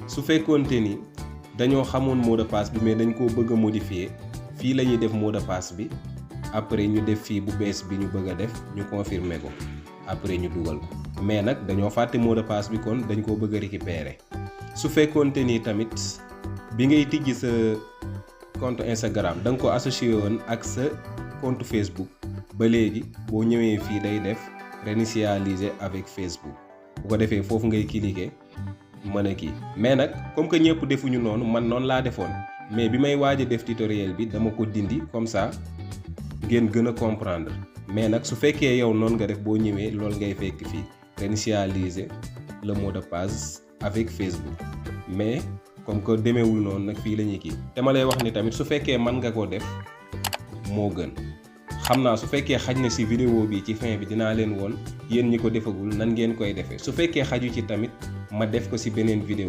su fekkoonte ni dañoo xamoon mot de passe bi mais dañ koo bëgg a modifier fii la ñuy def mot de passe bi après ñu def fii bu bees bi ñu bëgg a def ñu confirmer ko après ñu dugal ko mais nag dañoo fàtte mot de passe bi kon dañ koo bëgg a récupérer su fekkoonte ni tamit bi ngay tijji sa compte Instagram da nga ko associé woon ak sa compte Facebook ba léegi boo ñëwee fii day def réinitialiser avec Facebook bu ko defee foofu ngay cliquer mën a kii mais nag comme que ñëpp defuñu noonu man noonu laa defoon mais bi may waaj a def tutoriel bi dama ko dindi comme ça ngeen gën a comprendre mais nag su fekkee yow noonu nga def boo ñëwee loolu ngay fekk fii réinitialiser le mot de passe avec Facebook mais comme que demeewul noonu nag fii la ñuy kii te ma lay wax ni tamit su fekkee mën nga ko def moo gën xam naa su fekkee xaj na ci vidéo bi ci fin bi dinaa leen woon yéen ñi ko defagul nan ngeen koy defee su fekkee xaju ci tamit ma def ko ci beneen vidéo